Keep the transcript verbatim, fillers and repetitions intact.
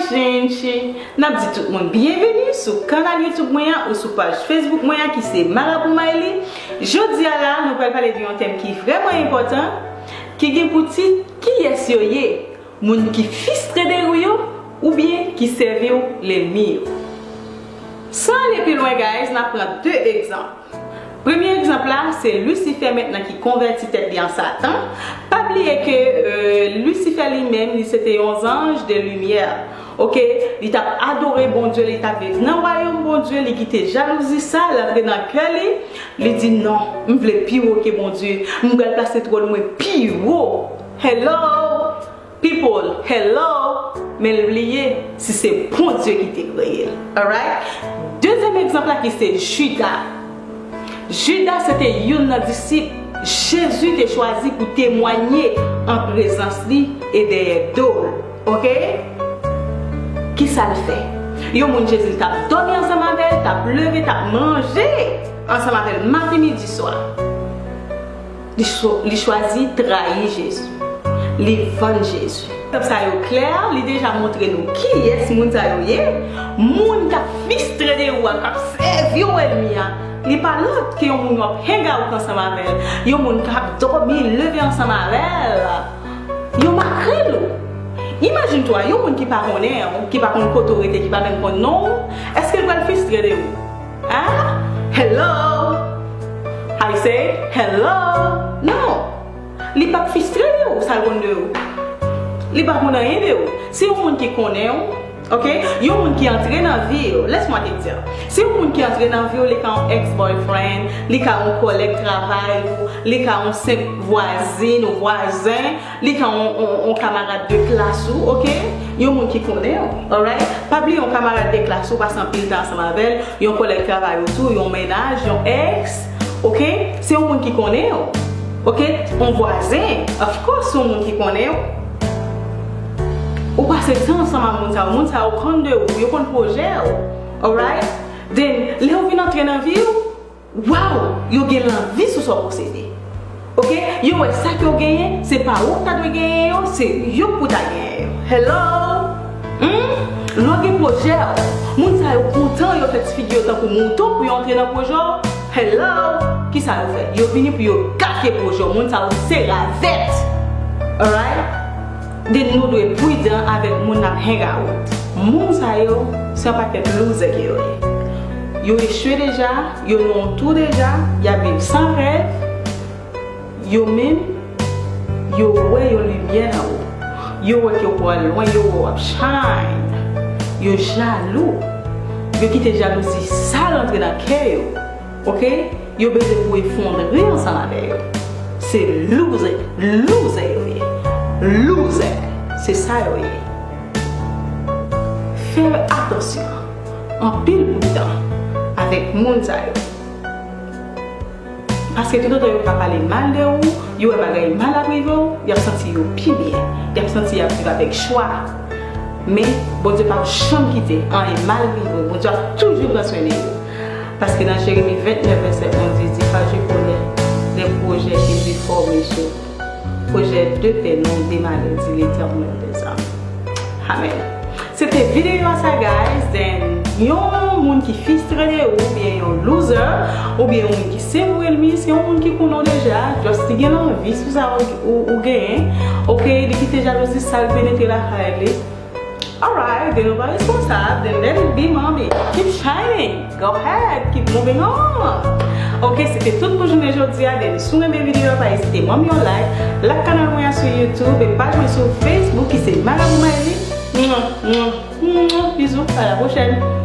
Chin chin. N ap di tout moun byenveni sou kanal YouTube mwen an ou sou paj Facebook mwen an ki se Marabou Mayli. Jodi a la, nou pral pale de yon tèm ki vrèman enpòtan, ki gen pou tit, kiyès yo ye? Moun ki fistre de ou yo, oubyen ki sèvi w lènmi yo? San ale pi lwen, guys, n ap pran de egzanp. Premye egzanp la, se Lisifè mentnan ki konvèti tèt li an Satan. Pa bliye ke, euh, Lisifè li menm, li se te yon zanj de limyè. Oke, li t ap adore Bondye, li t ap viv nan wayòm Bondye, li kite jalouzi sa, l antre nan kè li, li di, "Non, m vle pi wo ke Bondye, m pral plase twòn mwen pi wo." Hello! People, hello! Men l bliye si se Bondye ki te kreye l. Alright? Dezyèm egzanp la ki se Jida. Jida se te youn nan disip Jezi te chwazi pou temwanye an prezans li e dèyè do l. Oke? Kisa l fè? Yon moun Jezi t ap dòmi ansanm avè l, t ap leve, t ap manje ansanm avè l maten, midi, swa. Li cho-, li chwazi trayi Jezi. Li vann Jezi. Egzanp sa yo klè, li deja montre nou kiyès moun sa yo ye. Moun k ap fistre de ou a, k ap sèvi w lènmi a, li pa lòt ke yon moun w ap hang out ansanm avè l, yon moun k ap dòmi, leve ansanm avè l. Yon makrèl ou. Imajine twa, yon moun ki pa konnen w, ki pa konn kote w rete, ki pa menm konn non w, èske l pral fistre de ou? Hein? Hello? I say, hello? Non. Li p ap fistre de ou, sa l konn de ou? Li pa konn anyen de ou. Se yon moun ki konnen w, oke? Yon moun ki antre nan vi w. Laisse-moi te dire. Se yon moun ki antre nan vi w, li ka yon ex-boyfriend, li ka yon kòlèg travay ou, li ka yon senp vwazin ou vwazen, li ka yon, yon, yon kamarad de klas ou, oke? Yon moun ki konnen w, alright? Pa bliye yon kamarad de klas ou pase anpil tan ansanm avè l, yon kòlèg travay ou tou, yon mennaj, yon ex, oke? Se yon moun ki konnen w, oke? Yon vwazen, of course, se yon moun ki konnen w. Ou pase tan ansanm ak moun sa yo, moun sa yo konn de ou, yo konn pwojè w, alright? Then, lè yo vin antre nan vi w, waw, yo gen lanvi sou sa w posede. Oke? Yo wè sa ke w genyen, se pa ou k ta dwe genyen yo, se yo k pou ta genyen yo. Hello? Hmm? Lè w gen pwojè w, moun sa yo kontan, yo fè ti figi yo tankou mouton pou yo antre nan pwojè w. Hello? Kisa yo fè? Yo vini pou yo gate pwojè w. Moun sa yo se ravèt. Alright? Then nou dwe pridan avèk moun n ap hang out. Moun sa yo, se yon pakèt loser ke yo ye. Yo echwe deja, yo nan yon twou deja, y ap viv san rèv. Yo menm, yo wè yon limyè nan ou. Yo wè ke w pral lwen, yo wè w ap shine. Yo jalou. Yo kite jalouzi sal antre nan kè yo. Oke? Yo bezwen pou efondre ansanm avè yo. Se loser, loser yo ye. Loser, se sa yo ye. Fè atansyon, anpil pridan avèk moun sa yo. Paske toutotan yo ka pale mal de ou, yo wè bagay mal ap rive w, y ap santi yo pi byen. Y ap santi y ap viv avèk chwa. Men, Bondye p ap janm kite anyen mal rive w. Bondye ap toujou pran swen de ou. Paske nan Jeremi vennèf, vèsè onz, li di, "Car je connais les projets que j'ai formés sur vous, projets de paix, non de malheur, dit l'Éternel des armées." Amen. Se te videyo a sa, guys. Then, yon moun ki fistre de ou, oubyen yon loser, oubyen yon moun ki sèvi w lènmi, se yon moun ki konnen w deja, just li gen lanvi sou sa ou, ou, ou genyen. Oke, li kite jalouzi sal penetre lakay li. Alright, then nou pa responsab, then let it be, mommy. Keep shining. Go ahead, keep moving on. Oke, se te tout pou jounen jodi a. Then, si w renmen videyo a, pa ezite ban m yon like, like kanal mwen an sou YouTube e paj mwen sou Facebook ki se Marabou Mayli. Mwah, mwah, mwah. Bizou, à la prochaine.